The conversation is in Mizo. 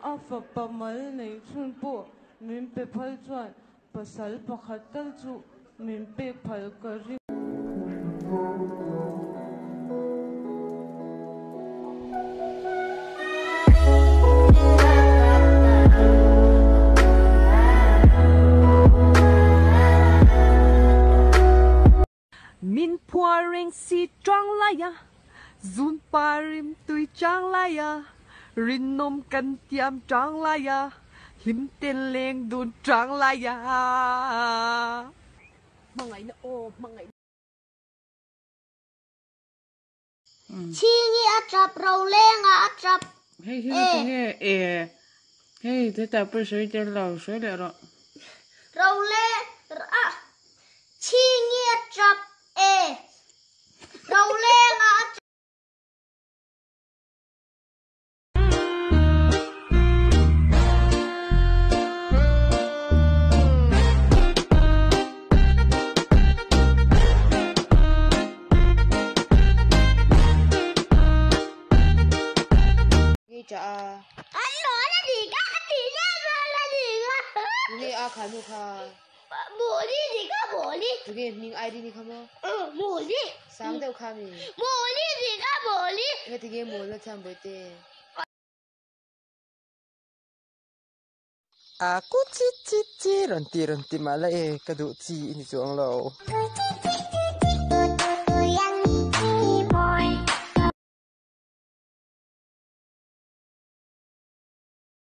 A fapa mal neih chhun pawh min pe phal chuan pasal pakhat tal chu min pek phal ka ring. Min phuar reng si chang lai a, zun pa rim tui chang lai a, rinawm kan tiam chang lai a, hlim ten leng dun chang lai a. Hmangaihna aw hmangaihna. Chhingi a tap, Rolenga a tap Hei hi e tinge e hei hetah pawh sawi tel lo sawi leh rawh. Role a Chhingi a tap e Rolenga a tap. A ku chi chi chi rawn ti rawn ti mah la e ka duh chi i ni chuang lo.